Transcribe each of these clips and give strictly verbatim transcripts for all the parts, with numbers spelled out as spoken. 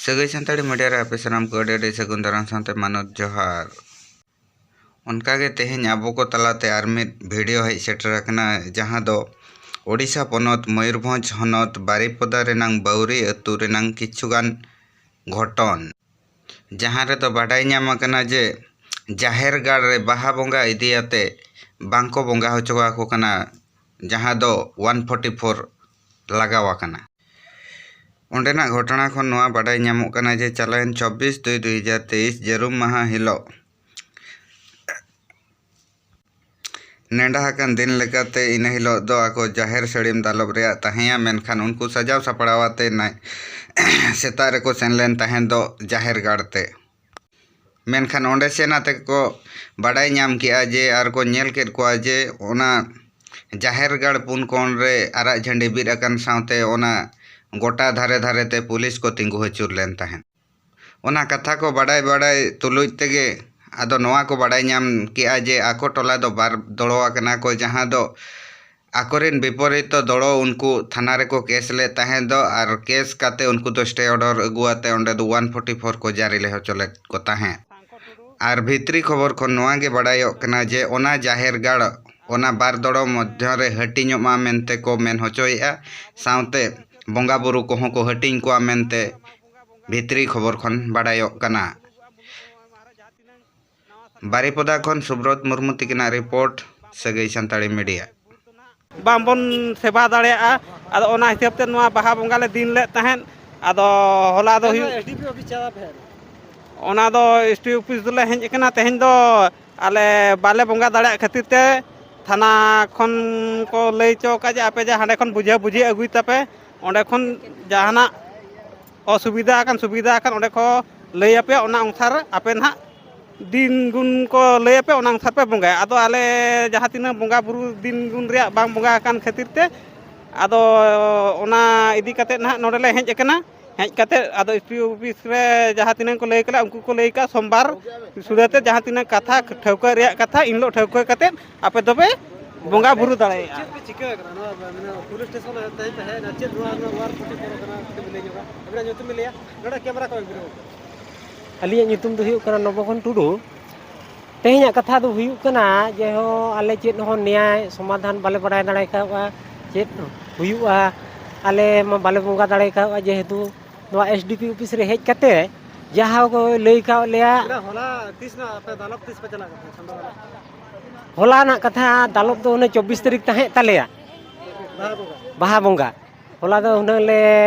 ᱥᱟᱹᱜᱟᱹᱭ ᱥᱟᱱᱛᱟᱲᱤ ᱢᱤᱰᱤᱭᱟ ᱨᱮ ᱟᱯᱮ ᱥᱟᱱᱟᱢ ᱠᱚ ᱟᱹᱰᱤ ᱟᱹᱰᱤ ᱥᱟᱹᱜᱩᱱ ᱫᱟᱨᱟᱢ ᱥᱟᱶᱛᱮ ᱢᱟᱱᱚᱛ ᱡᱚᱦᱟᱨ᱾ ᱚᱱᱠᱟᱜᱮ ᱛᱮᱦᱮᱧ ᱟᱵᱚ ᱠᱚ ᱛᱟᱞᱟᱛᱮ ᱟᱨ ᱢᱤᱫ ᱵᱷᱤᱰᱤᱭᱳ ᱦᱮᱡ ᱥᱮᱴᱮᱨ ᱟᱠᱟᱱᱟ, ᱡᱟᱦᱟᱸ ᱫᱚ ᱳᱰᱤᱥᱟ ᱯᱚᱱᱚᱛ ᱢᱚᱭᱩᱨᱵᱷᱚᱸᱡᱽ ᱦᱚᱱᱚᱛ ᱵᱟᱨᱤᱯᱚᱫᱟ ᱨᱮᱱᱟᱝ ᱵᱟᱣᱨᱤ ᱟᱹᱛᱩ ᱨᱮᱱᱟᱝ ᱠᱤᱪᱷᱩᱜᱟᱱ ᱜᱷᱚᱴᱚᱱ, ᱡᱟᱦᱟᱸ ᱨᱮᱫᱚ ᱵᱟᱰᱟᱭ ᱧᱟᱢ ᱟᱠᱟᱱᱟ ᱡᱮ ᱡᱟᱦᱮᱨ ᱜᱟᱲ ᱨᱮ ᱵᱟᱦᱟ ᱵᱚᱸᱜᱟ ᱤᱫᱤᱭᱟᱛᱮ ᱵᱟᱝᱠᱚ ᱵᱚᱸᱜᱟ ᱦᱚᱪᱚ ᱟᱠᱚ ᱠᱟᱱᱟ, ᱡᱟᱦᱟᱸ ᱫᱚ ᱚᱣᱟᱱ ᱯᱷᱳᱨᱴᱤ ᱯᱷᱳᱨ ᱞᱟᱜᱟᱣ ᱟᱠᱟᱱᱟ᱾ ᱚᱸᱰᱮᱱᱟᱜ ᱜᱷᱚᱴᱚᱱᱟ ᱠᱷᱚᱱ ᱱᱚᱣᱟ ᱵᱟᱰᱟᱭ ᱧᱟᱢᱚᱜ ᱠᱟᱱᱟ ᱡᱮ ᱪᱟᱞᱟᱣᱮᱱ ᱪᱚᱵᱵᱤᱥ ᱫᱩᱭ ᱫᱩᱭ ᱦᱟᱡᱟᱨ ᱛᱮᱭᱤᱥ ᱡᱟᱹᱨᱩᱢ ᱢᱟᱦᱟ ᱦᱤᱞᱳᱜ ᱱᱮᱰᱟ ᱟᱠᱟᱱ ᱫᱤᱱ ᱞᱮᱠᱟᱛᱮ ᱤᱱᱟᱹ ᱦᱤᱞᱳᱜ ᱫᱚ ᱟᱠᱚ ᱡᱟᱦᱮᱨ ᱥᱟᱹᱲᱤᱢ ᱫᱟᱞᱚᱵ ᱨᱮᱭᱟᱜ ᱛᱟᱦᱮᱸᱭᱟ, ᱢᱮᱱᱠᱷᱟᱱ ᱩᱱᱠᱩ ᱥᱟᱡᱟᱣ ᱥᱟᱯᱲᱟᱣ ᱟᱛᱮ ᱱᱟᱭ-, ᱥᱮᱛᱟᱜ ᱨᱮᱠᱚ ᱥᱮᱱ ᱞᱮᱱ ᱛᱟᱦᱮᱸ ᱫᱚ ᱡᱟᱦᱮᱨ ᱜᱟᱲ ᱛᱮ᱾ ᱢᱮᱱᱠᱷᱟᱱ ᱚᱸᱰᱮ ᱥᱮᱱ ᱟᱛᱮ ᱠᱚ ᱵᱟᱰᱟᱭ ᱧᱟᱢ ᱠᱮᱜᱼᱟ ᱡᱮ, ᱟᱨ ᱠᱚ ᱧᱮᱞ ᱠᱮᱫ ᱠᱚᱣᱟ ᱡᱮ ᱚᱱᱟ ᱡᱟᱦᱮᱨ ᱜᱟᱲ ᱯᱩᱱ ᱠᱚᱬ ᱨᱮ ᱟᱨᱟᱜ ᱡᱷᱟᱹᱱᱰᱤ ᱵᱤᱫ ᱟᱠᱟᱱ ᱥᱟᱶᱛᱮ ᱚᱱᱟ ᱜᱚᱴᱟ ᱫᱷᱟᱨᱮ ᱫᱷᱟᱨᱮ ᱛᱮ ᱯᱩᱞᱤᱥ ᱠᱚ ᱛᱤᱸᱜᱩ ᱟᱹᱪᱩᱨ ᱞᱮᱱ ᱛᱟᱦᱮᱸᱫ᱾ ᱚᱱᱟ ᱠᱟᱛᱷᱟ ᱠᱚ ᱵᱟᱰᱟᱭ ᱵᱟᱰᱟᱭ ᱛᱩᱞᱩᱡ ᱛᱮᱜᱮ ᱟᱫᱚ ᱱᱚᱣᱟ ᱠᱚ ᱵᱟᱰᱟᱭ ᱧᱟᱢ ᱠᱮᱜᱼᱟ ᱡᱮ ᱟᱠᱚ ᱴᱚᱞᱟ ᱫᱚ ᱵᱟᱨ ᱫᱚᱲᱚ ᱟᱠᱟᱱᱟ ᱠᱚ, ᱡᱟᱦᱟᱸ ᱫᱚ ᱟᱠᱚᱨᱮᱱ ᱵᱤᱯᱚᱨᱤᱛ ᱫᱚᱲᱚ ᱩᱱᱠᱩ ᱛᱷᱟᱱᱟ ᱨᱮᱠᱚ ᱠᱮᱥ ᱞᱮᱫ ᱛᱟᱦᱮᱸ ᱫᱚ, ᱟᱨ ᱠᱮᱥ ᱠᱟᱛᱮ ᱩᱱᱠᱩ ᱫᱚ ᱥᱴᱮ ᱚᱰᱟᱨ ᱟᱹᱜᱩ ᱟᱛᱮ ᱚᱸᱰᱮ ᱫᱚ ᱚᱣᱟᱱ ᱯᱷᱳᱨᱴᱤ ᱯᱷᱳᱨ ᱠᱚ ᱡᱟᱹᱨᱤ ᱞᱮ ᱦᱚᱪᱚ ᱞᱮᱫ ᱠᱚ ᱛᱟᱦᱮᱸᱫ᱾ ᱟᱨ ᱵᱷᱤᱛᱨᱤ ᱠᱷᱚᱵᱚᱨ ᱠᱷᱚᱱ ᱱᱚᱣᱟ ᱜᱮ ᱵᱟᱰᱟᱭᱚᱜ ᱠᱟᱱᱟ ᱡᱮ ᱚᱱᱟ ᱡᱟᱦᱮᱨ ᱜᱟᱲ ᱚᱱᱟ ᱵᱟᱨ ᱫᱚᱲᱚ ᱢᱚᱫᱽᱫᱷᱚ ᱨᱮ ᱦᱟᱹᱴᱤᱧᱚᱜ ᱢᱟ ᱢᱮᱱᱛᱮ ᱠᱚ ᱢᱮᱱ ᱦᱚᱪᱚᱭᱮᱫᱼᱟ, ᱥᱟᱶᱛᱮ ᱵᱚᱸᱜᱟ ᱵᱩᱨᱩ ᱠᱚᱦᱚᱸ ᱠᱚ ᱦᱟᱹᱴᱤᱧ ᱠᱚᱣᱟ ᱢᱮᱱᱛᱮ ᱵᱷᱤᱛᱨᱤ ᱠᱷᱚᱵᱚᱨ ᱠᱷᱚᱱ ᱵᱟᱰᱟᱭᱚᱜ ᱠᱟᱱᱟ᱾ ᱵᱟᱨᱤᱯᱚᱫᱟ ᱠᱷᱚᱱ ᱥᱩᱵᱨᱚᱛ ᱢᱩᱨᱢᱩ ᱛᱤᱠᱤᱱᱟᱜ ᱨᱤᱯᱳᱨᱴ, ᱥᱟᱹᱜᱟᱹᱭ ᱥᱟᱱᱛᱟᱲᱤ ᱢᱤᱰᱤᱭᱟ᱾ ᱵᱟᱝᱵᱚᱱ ᱥᱮᱵᱟ ᱫᱟᱲᱮᱭᱟᱜᱼᱟ᱾ ᱟᱫᱚ ᱚᱱᱟ ᱦᱤᱥᱟᱹᱵ ᱛᱮ ᱱᱚᱣᱟ ᱵᱟᱦᱟ ᱵᱚᱸᱜᱟ ᱞᱮ ᱫᱤᱱ ᱞᱮᱫ ᱛᱟᱦᱮᱸᱫ᱾ ᱟᱫᱚ ᱦᱚᱞᱟ ᱫᱚ ᱦᱩᱭᱩᱜ, ᱮᱥ ᱰᱤ ᱯᱤ ᱚᱯᱷᱤᱥ ᱪᱟᱞᱟᱜ ᱯᱮ᱾ ᱚᱱᱟ ᱫᱚ ᱮᱥ ᱰᱤ ᱯᱤ ᱚᱯᱷᱤᱥ ᱫᱚᱞᱮ ᱦᱮᱡ ᱟᱠᱟᱱᱟ᱾ ᱛᱮᱦᱮᱧ ᱫᱚ ᱟᱞᱮ ᱵᱟᱞᱮ ᱵᱚᱸᱜᱟ ᱫᱟᱲᱮᱭᱟᱜ ᱠᱷᱟᱹᱛᱤᱨ ᱛᱮ ᱛᱷᱟᱱᱟ ᱠᱷᱚᱱ ᱠᱚ ᱞᱟᱹᱭ ᱦᱚᱪᱚ ᱟᱠᱟᱫ ᱡᱮ ᱟᱯᱮ ᱡᱮ ᱦᱟᱸᱰᱮ ᱠᱷᱚᱱ ᱵᱩᱡᱷᱟᱹ ᱵᱩᱡᱷᱤ ᱟᱹᱜᱩᱭ ᱛᱟᱯᱮ, ᱚᱸᱰᱮ ᱠᱷᱚᱱ ᱡᱟᱦᱟᱱᱟᱜ ᱚᱥᱩᱵᱤᱫᱷᱟ ᱟᱠᱟᱱ ᱥᱩᱵᱤᱫᱷᱟ ᱟᱠᱟᱱ ᱚᱸᱰᱮ ᱠᱚ ᱞᱟᱹᱭ ᱟᱯᱮᱭᱟ, ᱚᱱᱟ ᱚᱱᱩᱥᱟᱨ ᱟᱯᱮ ᱱᱟᱦᱟᱜ ᱫᱤᱱ ᱜᱩᱱ ᱠᱚ ᱞᱟᱹᱭ ᱟᱯᱮ, ᱚᱱᱟ ᱚᱱᱩᱥᱟᱨ ᱯᱮ ᱵᱚᱸᱜᱟᱭᱟ᱾ ᱟᱫᱚ ᱟᱞᱮ ᱡᱟᱦᱟᱸ ᱛᱤᱱᱟᱹᱜ ᱵᱚᱸᱜᱟ ᱵᱩᱨᱩ ᱫᱤᱱ ᱜᱩᱱ ᱨᱮᱭᱟᱜ ᱵᱟᱝ ᱵᱚᱸᱜᱟ ᱟᱠᱟᱱ ᱠᱷᱟᱹᱛᱤᱨ ᱛᱮ ᱟᱫᱚ ᱚᱱᱟ ᱤᱫᱤ ᱠᱟᱛᱮᱫ ᱱᱟᱦᱟᱜ ᱱᱚᱰᱮ ᱞᱮ ᱦᱮᱡ ᱟᱠᱟᱱᱟ᱾ ᱦᱮᱡ ᱠᱟᱛᱮᱫ ᱟᱫᱚ ᱮᱥ ᱯᱤ ᱚᱯᱷᱤᱥ ᱨᱮ ᱡᱟᱦᱟᱸ ᱛᱤᱱᱟᱹᱜ ᱠᱚ ᱞᱟᱹᱭ ᱠᱟᱱᱟ, ᱩᱱᱠᱩ ᱠᱚ ᱞᱟᱹᱭ ᱠᱟᱜᱼᱟ ᱥᱳᱢᱵᱟᱨ ᱥᱩᱫᱷᱟᱹ ᱛᱮ ᱡᱟᱦᱟᱸ ᱛᱤᱱᱟᱹᱜ ᱠᱟᱛᱷᱟ ᱴᱷᱟᱹᱣᱠᱟᱹ ᱨᱮᱭᱟᱜ ᱠᱟᱛᱷᱟ ᱤᱱ ᱦᱤᱞᱳᱜ ᱴᱷᱟᱹᱣᱠᱟᱹ ᱠᱟᱛᱮᱫ ᱟᱯᱮ ᱫᱚᱯᱮ ᱵᱚᱸᱜᱟ ᱵᱩᱨᱩ ᱫᱟᱲᱮᱭᱟᱜᱼᱟ᱾ ᱪᱮᱫ ᱯᱮ ᱪᱤᱠᱟᱹ ᱟᱠᱟᱱᱟ? ᱱᱚᱣᱟ, ᱢᱟᱱᱮ, ᱯᱩᱞᱤᱥ ᱥᱴᱮᱥᱚᱱ ᱨᱮ ᱛᱮᱦᱮᱧ ᱯᱮ ᱦᱮᱡ ᱮᱱᱟ, ᱪᱮᱫ ᱱᱚᱣᱟ ᱨᱮᱱᱟᱜ ᱚᱣᱟᱨ ᱠᱷᱚᱛᱤ ᱯᱩᱨᱚᱱ ᱠᱟᱱᱟ? ᱠᱟᱹᱴᱤᱡ ᱵᱤᱱ ᱞᱟᱹᱭ ᱧᱚᱜᱟ᱾ ᱟᱹᱵᱤᱱᱟᱜ ᱧᱩᱛᱩᱢ ᱵᱤᱱ ᱞᱟᱹᱭᱟ, ᱱᱚᱰᱮ ᱠᱮᱢᱮᱨᱟ ᱠᱚ ᱵᱤᱨᱟᱹᱣ᱾ ᱟᱹᱞᱤᱧᱟᱜ ᱧᱩᱛᱩᱢ ᱫᱚ ᱦᱩᱭᱩᱜ ᱠᱟᱱᱟ ᱱᱚᱵᱚᱜᱚᱱ ᱴᱩᱰᱩ᱾ ᱛᱮᱦᱮᱧᱟᱜ ᱠᱟᱛᱷᱟ ᱫᱚ ᱦᱩᱭᱩᱜ ᱠᱟᱱᱟ ᱡᱮ, ᱦᱚᱸ, ᱟᱞᱮ ᱪᱮᱫ ᱦᱚᱸ ᱱᱮᱭᱟᱭ ᱥᱚᱢᱟᱫᱷᱟᱱ ᱵᱟᱞᱮ ᱵᱟᱲᱟᱭ ᱫᱟᱲᱮ ᱠᱟᱣᱟ, ᱪᱮᱫ ᱦᱩᱭᱩᱜᱼᱟ, ᱟᱞᱮ ᱢᱟ ᱵᱟᱞᱮ ᱵᱚᱸᱜᱟ ᱫᱟᱲᱮ ᱠᱟᱣᱟ, ᱡᱮᱦᱮᱛᱩ ᱱᱚᱣᱟ ᱮᱥ ᱰᱤ ᱯᱤ ᱚᱯᱷᱤᱥ ᱨᱮ ᱦᱮᱡ ᱠᱟᱛᱮ ᱡᱟᱦᱟᱸ ᱠᱚ ᱞᱟᱹᱭ ᱠᱟᱣᱟᱫ ᱞᱮᱭᱟ᱾ ᱦᱚᱞᱟ ᱛᱤᱥ ᱱᱟᱜ ᱟᱯᱮ ᱫᱟᱞᱚᱵ ᱛᱤᱥ ᱯᱮ ᱪᱟᱞᱟᱜ ᱠᱟᱱᱟ ᱪᱷᱟᱢᱰᱟ ᱫᱟᱞᱚᱵ? ᱦᱚᱞᱟ ᱨᱮᱱᱟᱜ ᱠᱟᱛᱷᱟ, ᱫᱟᱞᱚᱵ ᱫᱚ ᱚᱱᱮ ᱪᱚᱵᱵᱤᱥ ᱛᱟᱹᱨᱤᱠᱷ ᱛᱟᱦᱮᱸ ᱛᱟᱞᱮᱭᱟ, ᱵᱟᱦᱟ ᱵᱚᱸᱜᱟ᱾ ᱵᱟᱦᱟ ᱵᱚᱸᱜᱟ᱾ ᱦᱚᱞᱟ ᱫᱚ ᱦᱩᱱᱟᱹᱝ ᱞᱮ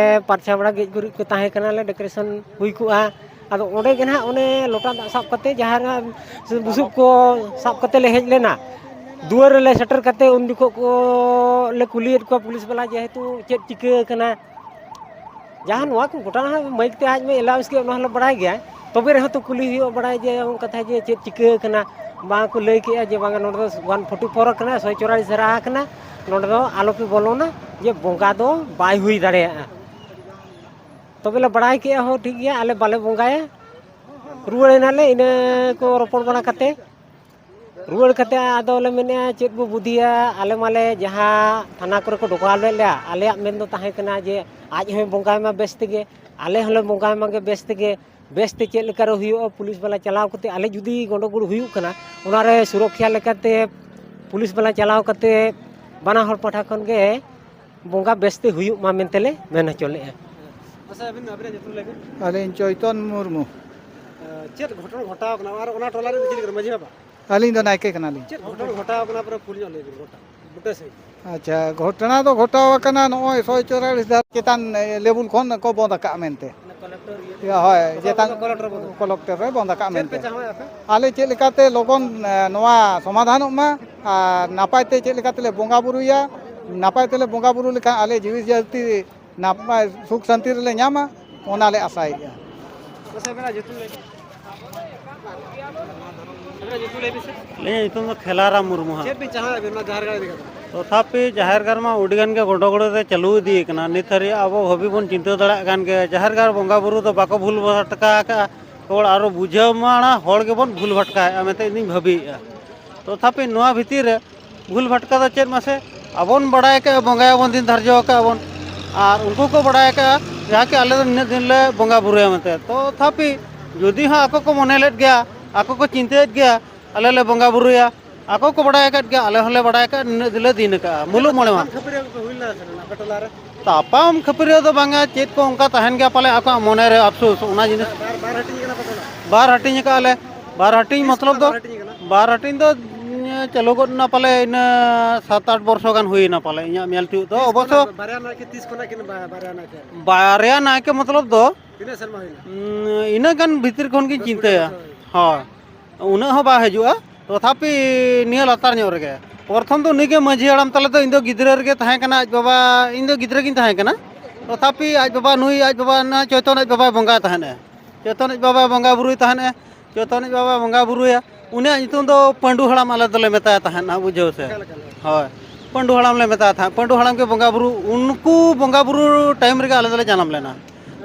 ᱯᱟᱨᱪᱷᱟ ᱵᱟᱲᱟ, ᱜᱮᱡ ᱜᱩᱨᱤᱡ ᱠᱚ ᱛᱟᱦᱮᱸ ᱠᱟᱱᱟ, ᱞᱮ ᱰᱮᱠᱳᱨᱮᱥᱚᱱ ᱦᱩᱭ ᱠᱚᱜᱼᱟ᱾ ᱟᱫᱚ ᱚᱸᱰᱮ ᱜᱮ ᱱᱟᱦᱟᱜ ᱚᱱᱮ ᱞᱚᱴᱟ ᱫᱟᱜ ᱥᱟᱵ ᱠᱟᱛᱮ ᱡᱟᱦᱟᱸ ᱵᱩᱥᱩᱵ ᱠᱚ ᱥᱟᱵ ᱠᱟᱛᱮ ᱞᱮ ᱦᱮᱡ ᱞᱮᱱᱟ᱾ ᱫᱩᱣᱟᱹᱨ ᱨᱮᱞᱮ ᱥᱮᱴᱮᱨ ᱠᱟᱛᱮ ᱩᱱ ᱡᱚᱠᱷᱚᱱ ᱠᱚ ᱞᱮ ᱠᱩᱞᱤᱭᱮᱫ ᱠᱚᱣᱟ ᱯᱩᱞᱤᱥ ᱵᱟᱞᱟ, ᱡᱮᱦᱮᱛᱩ ᱪᱮᱫ ᱪᱤᱠᱟᱹ ᱟᱠᱟᱱᱟ᱾ ᱡᱟᱦᱟᱸ ᱱᱚᱣᱟ ᱠᱚ ᱜᱷᱚᱴᱚᱱᱟ ᱦᱚᱸ ᱢᱟᱹᱭᱤᱠ ᱛᱮ ᱟᱡ ᱢᱟ ᱮᱞᱟᱣᱩᱱᱥ ᱠᱮᱫ, ᱚᱱᱟ ᱦᱚᱸᱞᱮ ᱵᱟᱲᱟᱭ ᱜᱮᱭᱟ᱾ ᱛᱚᱵᱮ ᱨᱮᱦᱚᱸ ᱛᱚ ᱠᱩᱞᱤ ᱦᱩᱭᱩᱜᱼᱟ, ᱵᱟᱲᱟᱭ ᱡᱮ ᱚᱱᱠᱟ ᱛᱟᱦᱮᱸ ᱡᱮ ᱪᱮᱫ ᱪᱤᱠᱟᱹ ᱟᱠᱟᱱᱟ᱾ ᱵᱟᱝ ᱠᱚ ᱞᱟᱹᱭ ᱠᱮᱜᱼᱟ ᱡᱮ ᱵᱟᱝᱟ ᱱᱚᱰᱮ ᱫᱚ ᱚᱣᱟᱱ ᱯᱷᱳᱨᱴᱤ ᱯᱷᱳᱨ ᱟᱠᱟᱱᱟ, ᱥᱚᱭ ᱪᱚᱣᱟᱞᱤᱥ ᱫᱷᱟᱨᱟ ᱟᱠᱟᱱᱟ, ᱱᱚᱰᱮ ᱫᱚ ᱟᱞᱚ ᱯᱮ ᱵᱚᱞᱚᱱᱟ, ᱡᱮ ᱵᱚᱸᱜᱟ ᱫᱚ ᱵᱟᱭ ᱦᱩᱭ ᱫᱟᱲᱮᱭᱟᱜᱼᱟ᱾ ᱛᱚᱵᱮ ᱞᱮ ᱵᱟᱲᱟᱭ ᱠᱮᱜᱼᱟ, ᱦᱚᱸ ᱴᱷᱤᱠ ᱜᱮᱭᱟ, ᱟᱞᱮ ᱵᱟᱞᱮ ᱵᱚᱸᱜᱟᱭᱟ, ᱨᱩᱣᱟᱹᱲ ᱮᱱᱟᱞᱮ ᱤᱱᱟᱹ ᱠᱚ ᱨᱚᱯᱚᱲ ᱵᱟᱲᱟ ᱠᱟᱛᱮ᱾ ᱨᱩᱣᱟᱹᱲ ᱠᱟᱛᱮ ᱟᱫᱚ ᱞᱮ ᱢᱮᱱᱮᱫᱼᱟ, ᱪᱮᱫ ᱵᱚ ᱵᱩᱫᱷᱤᱭᱟ? ᱟᱞᱮ ᱢᱟᱞᱮ ᱡᱟᱦᱟᱸ ᱛᱷᱟᱱᱟ ᱠᱚᱨᱮ ᱠᱚ ᱰᱚᱠᱟᱣ ᱞᱮᱫ ᱞᱮᱭᱟ, ᱟᱞᱮᱭᱟᱜ ᱢᱮᱱ ᱫᱚ ᱛᱟᱦᱮᱸ ᱠᱟᱱᱟ ᱡᱮ ᱟᱡ ᱦᱚᱸᱭ ᱵᱚᱸᱜᱟᱭ ᱢᱟ ᱵᱮᱥ ᱛᱮᱜᱮ, ᱟᱞᱮ ᱦᱚᱸᱞᱮ ᱵᱚᱸᱜᱟᱭ ᱢᱟ ᱜᱮ ᱵᱮᱥ ᱛᱮᱜᱮ᱾ ᱵᱮᱥ ᱛᱮ ᱪᱮᱫ ᱞᱮᱠᱟ ᱨᱮ ᱦᱩᱭᱩᱜᱼᱟ, ᱯᱩᱞᱤᱥ ᱵᱟᱞᱟ ᱪᱟᱞᱟᱣ ᱠᱟᱛᱮ, ᱟᱞᱮ ᱡᱩᱫᱤ ᱜᱚᱸᱰᱚᱜᱳᱲ ᱦᱩᱭᱩᱜ ᱠᱟᱱᱟ, ᱚᱱᱟ ᱨᱮ ᱥᱩᱨᱚᱠᱠᱷᱟ ᱞᱮᱠᱟᱛᱮ ᱯᱩᱞᱤᱥ ᱵᱟᱞᱟ ᱪᱟᱞᱟᱣ ᱠᱟᱛᱮ ᱵᱟᱱᱟ ᱦᱚᱲ ᱯᱟᱦᱴᱟ ᱠᱷᱚᱱ ᱜᱮ ᱵᱚᱸᱜᱟ ᱵᱮᱥ ᱛᱮ ᱦᱩᱭᱩᱜ ᱢᱟ ᱢᱮᱱᱛᱮ ᱞᱮ ᱢᱮᱱ ᱦᱚᱪᱚ ᱞᱮᱫᱼᱟ᱾ ᱟᱪᱪᱷᱟ, ᱟᱹᱵᱤᱱ, ᱟᱹᱵᱤᱱᱟᱜ ᱧᱩᱛᱩᱢ ᱞᱟᱹᱭ ᱵᱤᱱ᱾ ᱟᱹᱞᱤᱧ ᱪᱳᱭᱛᱚᱱ ᱢᱩᱨᱢᱩ᱾ ᱮ, ᱪᱮᱫ ᱜᱷᱚᱴᱚᱱᱟ ᱜᱷᱚᱴᱟᱣ ᱠᱟᱱᱟ? ᱟᱨ ᱚᱱᱟ ᱴᱚᱞᱟ ᱨᱮ ᱪᱮᱫ ᱞᱮᱠᱟ ᱢᱟᱹᱡᱷᱤ ᱵᱟᱵᱟ? ᱟᱹᱞᱤᱧ ᱫᱚ ᱱᱟᱭᱠᱮ ᱠᱟᱱᱟᱞᱤᱧ᱾ ᱪᱮᱫ ᱜᱷᱚᱴᱚᱱᱟ ᱜᱷᱚᱴᱟᱣ ᱠᱟᱱᱟ, ᱯᱩᱨᱟᱹ ᱯᱷᱩᱞ ᱧᱚᱜ ᱞᱟᱹᱭ ᱵᱤᱱ ᱜᱚᱴᱟ, ᱵᱩᱴᱟᱹ ᱥᱟᱺᱦᱤᱡ᱾ ᱟᱪᱪᱷᱟ, ᱜᱷᱚᱴᱚᱱᱟ ᱫᱚ ᱜᱷᱚᱴᱟᱣ ᱟᱠᱟᱱᱟ ᱱᱚᱜᱼᱚᱭ ᱥᱚᱭ ᱪᱚᱣᱟᱞᱤᱥ ᱫᱷᱟᱨᱟ ᱪᱮᱛᱟᱱ, ᱮ, ᱞᱮᱵᱩᱞ ᱠᱷᱚᱱ ᱠᱚ ᱵᱚᱸᱫᱽ ᱟᱠᱟᱜᱼᱟ ᱢᱮᱱᱛᱮ᱾ ᱦᱳᱭ, ᱚᱠᱟ ᱪᱮᱛᱟᱱ ᱠᱚᱞᱮᱠᱴᱚᱨ ᱵᱚᱸᱫᱽ? ᱠᱚᱞᱮᱠᱴᱚᱨ ᱨᱮ ᱵᱚᱸᱫᱽ ᱟᱠᱟᱜᱼᱟ ᱪᱮᱫ ᱯᱮ ᱢᱮᱱᱛᱮ᱾ ᱪᱟᱦᱟᱣᱮᱫᱼᱟ ᱟᱯᱮ? ᱟᱞᱮ ᱪᱮᱫ ᱞᱮᱠᱟᱛᱮ ᱞᱚᱜᱚᱱ, ᱮ, ᱱᱚᱣᱟ ᱥᱚᱢᱟᱫᱷᱟᱱᱚᱜ ᱢᱟ ᱟᱨ ᱱᱟᱯᱟᱭ ᱛᱮ ᱪᱮᱫ ᱞᱮᱠᱟ ᱛᱮᱞᱮ ᱵᱚᱸᱜᱟ ᱵᱩᱨᱩᱭᱟ, ᱱᱟᱯᱟᱭ ᱛᱮᱞᱮ ᱵᱚᱸᱜᱟ ᱵᱩᱨᱩ ᱞᱮᱠᱷᱟᱱ ᱟᱞᱮ ᱡᱤᱣᱤ ᱡᱟᱹᱛᱤ ᱱᱟᱯᱟᱭ ᱥᱩᱠ ᱥᱟᱱᱛᱤ ᱨᱮᱞᱮ ᱧᱟᱢᱟ, ᱚᱱᱟ ᱞᱮ ᱟᱥᱟᱭᱮᱫᱼᱟ᱾ ᱢᱟᱥᱮ ᱟᱵᱮᱱᱟᱜ ᱧᱩᱛᱩᱢ ᱞᱟᱹᱭ ᱵᱮᱱ᱾ ᱟᱵᱮᱱᱟᱜ ᱧᱩᱛᱩᱢ ᱞᱟᱹᱭ ᱵᱮᱱ ᱥᱮ᱾ ᱟᱹᱞᱤᱧᱟᱜ ᱧᱩᱛᱩᱢ ᱫᱚ ᱠᱷᱮᱞᱟᱨᱟᱢ ᱢᱩᱨᱢᱩ ᱦᱟᱸᱜ᱾ ᱪᱮᱫ ᱵᱮᱱ ᱪᱟᱦᱟᱣᱮᱫ ᱵᱮᱱ ᱱᱚᱣᱟ ᱡᱟᱦᱮᱨ ᱜᱟᱲ ᱤᱫᱤ ᱠᱟᱛᱮ? ᱛᱚᱛᱷᱟᱯᱤ ᱡᱟᱦᱮᱨ ᱜᱟᱲ ᱢᱟ ᱟᱹᱰᱤ ᱜᱟᱱ ᱜᱮ ᱜᱚᱸᱰᱚᱜᱳᱲ ᱨᱮ ᱪᱟᱹᱞᱩ ᱤᱫᱤ ᱠᱟᱱᱟ᱾ ᱱᱤᱛ ᱦᱟᱹᱨᱤᱡ ᱟᱵᱚ ᱵᱷᱟᱹᱵᱤ ᱵᱚᱱ ᱪᱤᱱᱛᱟᱹ ᱫᱟᱲᱮᱭᱟᱜ ᱠᱟᱱ ᱜᱮᱭᱟ, ᱡᱟᱦᱮᱨ ᱜᱟᱲ ᱵᱚᱸᱜᱟ ᱵᱩᱨᱩ ᱫᱚ ᱵᱟᱠᱚ ᱵᱷᱩᱞ ᱵᱷᱟᱴᱠᱟ ᱟᱠᱟᱜᱼᱟ᱾ ᱦᱚᱲ ᱟᱨᱚ ᱵᱩᱡᱷᱟᱹᱣ ᱢᱟ, ᱦᱚᱲ ᱜᱮᱵᱚᱱ ᱵᱷᱩᱞ ᱵᱷᱟᱴᱠᱟᱭᱮᱫᱼᱟ ᱢᱮᱱᱛᱮ ᱤᱧ ᱫᱩᱧ ᱵᱷᱟᱹᱵᱤᱭᱮᱫᱼᱟ᱾ ᱛᱚᱛᱷᱟᱯᱤ ᱱᱚᱣᱟ ᱵᱷᱤᱛᱤᱨ ᱨᱮ ᱵᱷᱩᱞ ᱵᱷᱟᱴᱠᱟ ᱫᱚ ᱪᱮᱫ ᱢᱟᱥᱮ? ᱟᱵᱚᱱ ᱵᱟᱲᱟᱭ ᱠᱟᱜᱼᱟ, ᱵᱚᱸᱜᱟᱭᱟᱵᱚᱱ, ᱫᱤᱱ ᱫᱷᱟᱨᱡᱚ ᱟᱠᱟᱫᱼᱟ ᱵᱚᱱ, ᱟᱨ ᱩᱱᱠᱩ ᱠᱚ ᱵᱟᱲᱟᱭ ᱟᱠᱟᱫᱼᱟ ᱡᱟᱦᱟᱸ ᱠᱤ ᱟᱞᱮ ᱫᱚ ᱱᱤᱱᱟᱹᱜ ᱫᱤᱱ ᱞᱮ ᱵᱚᱸᱜᱟ ᱵᱩᱨᱩᱭᱟ ᱢᱮᱱᱛᱮ᱾ ᱛᱚ ᱛᱷᱟᱯᱤ ᱡᱩᱫᱤ ᱦᱚᱸ ᱟᱠᱚ ᱠᱚ ᱢᱚᱱᱮ ᱞᱮᱫ ᱜᱮᱭᱟ, ᱟᱠᱚ ᱠᱚ ᱪᱤᱱᱛᱟᱹᱭᱮᱫ ᱜᱮᱭᱟ, ᱟᱞᱮ ᱞᱮ ᱵᱚᱸᱜᱟ ᱵᱩᱨᱩᱭᱟ, ᱟᱠᱚ ᱠᱚ ᱵᱟᱲᱟᱭ ᱟᱠᱟᱫ ᱜᱮᱭᱟ, ᱟᱞᱮ ᱦᱚᱸᱞᱮ ᱵᱟᱲᱟᱭ ᱟᱠᱟᱫ, ᱱᱤᱱᱟᱹᱜ ᱫᱤᱱ ᱞᱮ ᱫᱤᱱ ᱟᱠᱟᱫᱼᱟ ᱢᱩᱞᱩᱜ ᱢᱚᱬᱮ ᱢᱟᱦᱟ᱾ ᱛᱟᱯᱟᱢ ᱠᱷᱟᱹᱯᱟᱹᱨᱤ ᱠᱚ ᱦᱩᱭ ᱞᱮᱱᱟ ᱥᱮ ᱵᱟᱝ ᱟᱯᱮ ᱴᱚᱞᱟ ᱨᱮ? ᱛᱟᱯᱟᱢ ᱠᱷᱟᱹᱯᱟᱹᱨᱤ ᱫᱚ ᱵᱟᱝᱟ, ᱪᱮᱫ ᱠᱚ ᱚᱱᱠᱟ ᱛᱟᱦᱮᱱ ᱜᱮᱭᱟ ᱯᱟᱞᱮ ᱟᱠᱚᱣᱟᱜ ᱢᱚᱱᱮ ᱨᱮ ᱟᱯᱥᱳᱥ, ᱚᱱᱟ ᱡᱤᱱᱤᱥ᱾ ᱵᱟᱨ, ᱵᱟᱨ ᱦᱟᱹᱴᱤᱧ ᱠᱟᱱᱟ ᱯᱮ ᱴᱚᱞᱟ? ᱵᱟᱨ ᱦᱟᱹᱴᱤᱧ ᱟᱠᱟᱫᱼᱟ ᱞᱮ, ᱵᱟᱨ ᱦᱟᱹᱴᱤᱧ ᱛᱤᱥ ᱢᱚᱛᱞᱚᱵ ᱠᱷᱚᱱᱟᱜ ᱫᱚ, ᱵᱟᱨ ᱦᱟᱹᱴᱤᱧ ᱠᱟᱱᱟ? ᱵᱟᱨ ᱦᱟᱹᱴᱤᱧ ᱫᱚ, ᱩᱸ, ᱪᱟᱹᱞᱩ ᱜᱚᱫ ᱮᱱᱟ ᱯᱟᱞᱮ ᱤᱱᱟᱹ ᱥᱟᱛ ᱟᱴ ᱵᱚᱨᱥᱚ ᱜᱟᱱ ᱦᱩᱭᱮᱱᱟ ᱯᱟᱞᱮ ᱤᱧᱟᱹᱜ ᱢᱮᱞ ᱛᱤᱭᱳᱜ ᱫᱚ᱾ ᱛᱤᱥ ᱚᱵᱚᱥᱥᱚ ᱠᱷᱚᱱᱟᱜ ᱵᱟᱨᱭᱟ ᱱᱟᱭᱠᱮ, ᱛᱤᱥ ᱠᱷᱚᱱᱟᱜ ᱠᱤᱱ ᱵᱟ-, ᱵᱟᱨᱭᱟ ᱱᱟᱭᱠᱮ? ᱵᱟᱨᱭᱟ ᱱᱟᱭᱠᱮ ᱢᱚᱛᱞᱚᱵ ᱫᱚ, ᱛᱤᱱᱟᱹᱜ ᱥᱮᱨᱢᱟ ᱦᱩᱭᱱᱟ? ᱩᱸ, ᱤᱱᱟᱹᱜ ᱜᱟᱱ ᱵᱷᱤᱛᱤᱨ ᱠᱷᱚᱱ ᱜᱤᱧ ᱠᱩᱲᱤ ᱪᱤᱱᱛᱟᱹᱭᱟ᱾ ᱵᱚᱪᱷᱚᱨ ᱦᱩᱭᱱᱟ᱾ ᱦᱳᱭ᱾ ᱩᱱᱟᱹᱜ ᱦᱚᱸ ᱵᱟᱭ ᱦᱤᱡᱩᱜᱼᱟ, ᱛᱚᱛᱷᱟᱯᱤ ᱱᱤᱭᱟᱹ ᱞᱟᱛᱟᱨ ᱧᱚᱜ ᱨᱮᱜᱮ᱾ ᱯᱨᱚᱛᱷᱚᱢ ᱫᱚ ᱩᱱᱤᱜᱮ ᱢᱟᱹᱡᱷᱤ ᱦᱟᱲᱟᱢ ᱛᱟᱞᱮ ᱫᱚ, ᱤᱧ ᱫᱚ ᱜᱤᱫᱽᱨᱟᱹ ᱨᱮᱜᱮ ᱛᱟᱦᱮᱸ ᱠᱟᱱᱟ, ᱟᱡ ᱵᱟᱵᱟ, ᱤᱧ ᱫᱚ ᱜᱤᱫᱽᱨᱟᱹ ᱜᱤᱧ ᱛᱟᱦᱮᱸ ᱠᱟᱱᱟ᱾ ᱛᱚᱛᱷᱟᱯᱤ ᱟᱡ ᱵᱟᱵᱟ, ᱱᱩᱭ ᱟᱡ ᱵᱟᱵᱟ, ᱚᱱᱟ ᱪᱳᱭᱛᱚᱱ ᱟᱡ ᱵᱟᱵᱟᱭ ᱵᱚᱸᱜᱟᱭ ᱛᱟᱦᱮᱸᱱᱟ᱾ ᱪᱳᱭᱛᱚᱱ ᱟᱡ ᱵᱟᱵᱟᱭ ᱵᱚᱸᱜᱟ ᱵᱩᱨᱩᱭ ᱛᱟᱦᱮᱸᱱᱟ᱾ ᱪᱳᱭᱛᱚᱱ ᱟᱡ ᱵᱟᱵᱟᱭ ᱵᱚᱸᱜᱟ ᱵᱩᱨᱩᱭᱟ᱾ ᱩᱱᱤᱭᱟᱜ ᱧᱩᱛᱩᱢ ᱫᱚ ᱯᱟᱹᱰᱩ ᱦᱟᱲᱟᱢ ᱟᱞᱮ ᱫᱚᱞᱮ ᱢᱮᱛᱟᱭ ᱛᱟᱦᱮᱸᱱᱟ, ᱵᱩᱡᱷᱟᱹᱣ ᱥᱮ? ᱚᱠᱟ ᱞᱮᱠᱟ ᱞᱮ? ᱦᱳᱭ, ᱯᱟᱹᱰᱩ ᱦᱟᱲᱟᱢ ᱞᱮ ᱢᱮᱛᱟᱭ ᱛᱟᱦᱮᱸᱫ᱾ ᱯᱟᱹᱰᱩ ᱦᱟᱲᱟᱢ ᱜᱮ ᱵᱚᱸᱜᱟ ᱵᱩᱨᱩ, ᱩᱱᱠᱩ ᱵᱚᱸᱜᱟ ᱵᱩᱨᱩ ᱴᱟᱭᱤᱢ ᱨᱮᱜᱮ ᱟᱞᱮ ᱫᱚᱞᱮ ᱡᱟᱱᱟᱢ ᱞᱮᱱᱟ᱾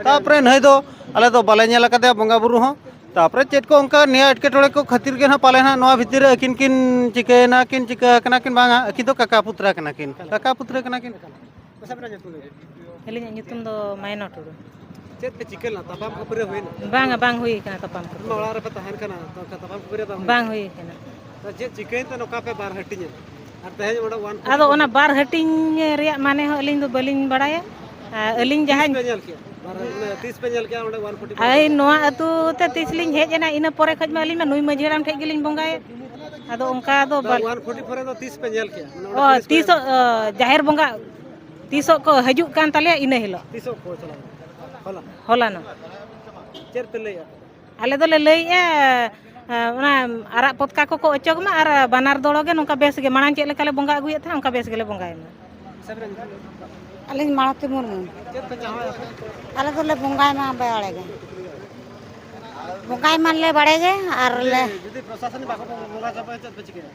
ᱛᱟᱯᱚᱨᱮ ᱱᱟᱹᱭ ᱫᱚ ᱟᱞᱮ ᱫᱚ ᱵᱟᱞᱮ ᱧᱮᱞ ᱟᱠᱟᱫᱮᱭᱟ ᱵᱚᱸᱜᱟ ᱵᱩᱨᱩ ᱦᱚᱸ᱾ ᱛᱟᱯᱚᱨᱮ ᱪᱮᱫ ᱠᱚ ᱚᱱᱠᱟ ᱱᱤᱭᱟᱹ ᱮᱴᱠᱮᱴᱚᱬᱮ ᱠᱚ ᱠᱷᱟᱹᱛᱤᱨ ᱜᱮ ᱱᱟᱦᱟᱜ ᱯᱟᱞᱮ ᱱᱟᱦᱟᱜ ᱱᱚᱣᱟ ᱵᱷᱤᱛᱤᱨ ᱨᱮ ᱟᱹᱠᱤᱱ ᱠᱤᱱ ᱪᱤᱠᱟᱹᱭᱮᱱᱟ ᱠᱤᱱ, ᱪᱤᱠᱟᱹ ᱟᱠᱟᱱᱟ ᱠᱤᱱ ᱵᱟᱝᱟ, ᱟᱹᱠᱤᱱ ᱫᱚ ᱠᱟᱠᱟ ᱯᱩᱛᱨᱟ ᱠᱟᱱᱟ ᱠᱤᱱ, ᱠᱟᱠᱟ ᱯᱩᱛᱨᱟ ᱠᱟᱱᱟ ᱠᱤᱱ᱾ ᱢᱟᱥᱮ ᱟᱵᱤᱱᱟᱜ ᱧᱩᱛᱩᱢ ᱞᱟᱹᱭ ᱵᱤᱱ᱾ ᱟᱹᱞᱤᱧᱟᱜ ᱧᱩᱛᱩᱢ ᱫᱚ ᱢᱟᱭᱱᱟ ᱴᱩᱰᱩ᱾ ᱪᱮᱫ ᱯᱮ ᱪᱤᱠᱟᱹ ᱞᱮᱱᱟ? ᱛᱟᱯᱟᱢ ᱠᱷᱟᱹᱯᱟᱹᱨᱤ ᱦᱩᱭᱱᱟ? ᱵᱟᱝᱟ, ᱵᱟᱝ ᱦᱩᱭ ᱟᱠᱟᱱᱟ ᱛᱟᱯᱟᱢ ᱟᱯᱮ ᱢᱟ ᱠᱷᱟᱹᱯᱟᱹᱨᱤ᱾ ᱚᱲᱟᱜ ᱨᱮᱯᱮ ᱛᱟᱦᱮᱱ ᱠᱟᱱᱟ, ᱛᱚ ᱚᱱᱠᱟ ᱛᱟᱯᱟᱢ ᱠᱷᱟᱹᱯᱟᱹᱨᱤ ᱵᱟᱝ ᱦᱩᱭ ᱵᱟᱝ ᱠᱟᱱᱟ? ᱦᱩᱭ ᱟᱠᱟᱱᱟ᱾ ᱛᱚ ᱪᱮᱫ ᱪᱤᱠᱟᱹᱭᱮᱱ ᱛᱮ ᱱᱚᱝᱠᱟ ᱯᱮ ᱵᱟᱨ ᱦᱟᱹᱴᱤᱧ ᱮᱱᱟ? ᱟᱨ ᱛᱮᱦᱮᱧ ᱚᱸᱰᱮ ᱚᱣᱟᱱ ᱯᱷᱳᱨᱴᱤ ᱟᱫᱚ ᱯᱮ ᱚᱱᱟ ᱵᱟᱨ ᱦᱟᱹᱴᱤᱧ ᱨᱮᱭᱟᱜ ᱢᱟᱱᱮ ᱦᱚᱸ ᱟᱹᱞᱤᱧ ᱫᱚ ᱵᱟᱹᱞᱤᱧ ᱵᱟᱲᱟᱭᱟ᱾ ᱟᱨ ᱟᱹᱞᱤᱧ ᱛᱤᱥ ᱡᱟᱦᱟᱸᱧ ᱯᱮ ᱧᱮᱞ ᱠᱮᱜᱼᱟ? ᱵᱟᱨ ᱦᱟᱹᱴᱤᱧ, ᱛᱤᱥ ᱯᱮ ᱧᱮᱞ ᱠᱮᱜᱼᱟ ᱚᱸᱰᱮ ᱚᱣᱟᱱ ᱯᱷᱳᱨᱴᱤ ᱯᱷᱳᱨ? ᱟᱭ, ᱱᱚᱣᱟ ᱟᱹᱛᱩ ᱛᱮ ᱛᱤᱥ ᱞᱤᱧ ᱦᱮᱡ ᱮᱱᱟ, ᱤᱱᱟᱹ ᱯᱚᱨᱮ ᱠᱷᱚᱡ ᱢᱟ ᱟᱹᱞᱤᱧ ᱢᱟ ᱱᱩᱭ ᱢᱟᱹᱡᱷᱤ ᱦᱟᱲᱟᱢ ᱴᱷᱮᱡ ᱜᱮᱞᱤᱧ ᱵᱚᱸᱜᱟᱭᱮᱫ᱾ ᱟᱫᱚ ᱚᱱᱠᱟ ᱫᱚ ᱛᱚ ᱵᱟᱞ-, ᱚᱣᱟᱱ ᱯᱷᱳᱨᱴᱤ ᱯᱷᱳᱨ ᱨᱮᱫᱚ ᱛᱤᱥ ᱯᱮ ᱧᱮᱞ ᱠᱮᱜᱼᱟ? ᱢᱟᱱᱮ ᱚᱸᱰᱮ ᱚ, ᱛᱤᱥ ᱯᱮ ᱛᱤᱥᱚᱜ, ᱚ, ᱡᱟᱦᱮᱨ ᱵᱚᱸᱜᱟ ᱛᱤᱥᱚᱜ ᱠᱚ ᱦᱤᱡᱩᱜ ᱠᱟᱱ ᱛᱟᱞᱮᱭᱟ, ᱤᱱᱟᱹ ᱦᱤᱞᱳᱜ᱾ ᱛᱤᱥᱚᱜ ᱠᱚ ᱪᱟᱞᱟᱣ ᱞᱮᱱᱟ? ᱦᱚᱞᱟ? ᱦᱚᱞᱟᱱᱚᱜ᱾ ᱪᱮᱫ ᱯᱮ ᱞᱟᱹᱭᱮᱫᱼᱟ? ᱟᱞᱮ ᱫᱚᱞᱮ ᱞᱟᱹᱭᱮᱫᱼᱟ, ᱮ, ᱚᱱᱟ ᱟᱨᱟᱜ ᱯᱚᱛᱠᱟ ᱠᱚᱠᱚ ᱚᱪᱚᱜᱽ ᱢᱟ ᱟᱨ ᱵᱟᱱᱟᱨ ᱫᱚᱲᱚ ᱜᱮ ᱱᱚᱝᱠᱟ ᱵᱮᱥ ᱜᱮ, ᱢᱟᱲᱟᱝ ᱪᱮᱫ ᱞᱮᱠᱟ ᱞᱮ ᱵᱚᱸᱜᱟ ᱟᱹᱜᱩᱭᱮᱫ ᱛᱟᱦᱮᱸᱫ, ᱚᱱᱠᱟ ᱵᱮᱥ ᱜᱮᱞᱮ ᱵᱚᱸᱜᱟᱭ ᱢᱟ᱾ ᱟᱹᱞᱤᱧ ᱢᱟᱞᱚᱛᱤ ᱢᱩᱨᱢᱩ᱾ ᱪᱮᱫ ᱯᱮ ᱪᱟᱦᱟᱣᱟ ᱟᱯᱮ? ᱟᱞᱮ ᱫᱚᱞᱮ ᱵᱚᱸᱜᱟᱭ ᱢᱟ ᱵᱟᱲᱮ ᱜᱮ᱾ ᱵᱚᱸᱜᱟᱭ ᱢᱟᱞᱮ ᱵᱟᱲᱮ ᱜᱮ ᱟᱨ ᱞᱮ ᱡᱩᱫᱤ ᱯᱨᱚᱥᱟᱥᱚᱱᱤᱠ ᱵᱟᱠᱚ ᱵᱚᱸᱜᱟ ᱪᱟᱵᱟᱭᱟ, ᱪᱮᱫ ᱯᱮ ᱪᱤᱠᱟᱹᱭᱟ?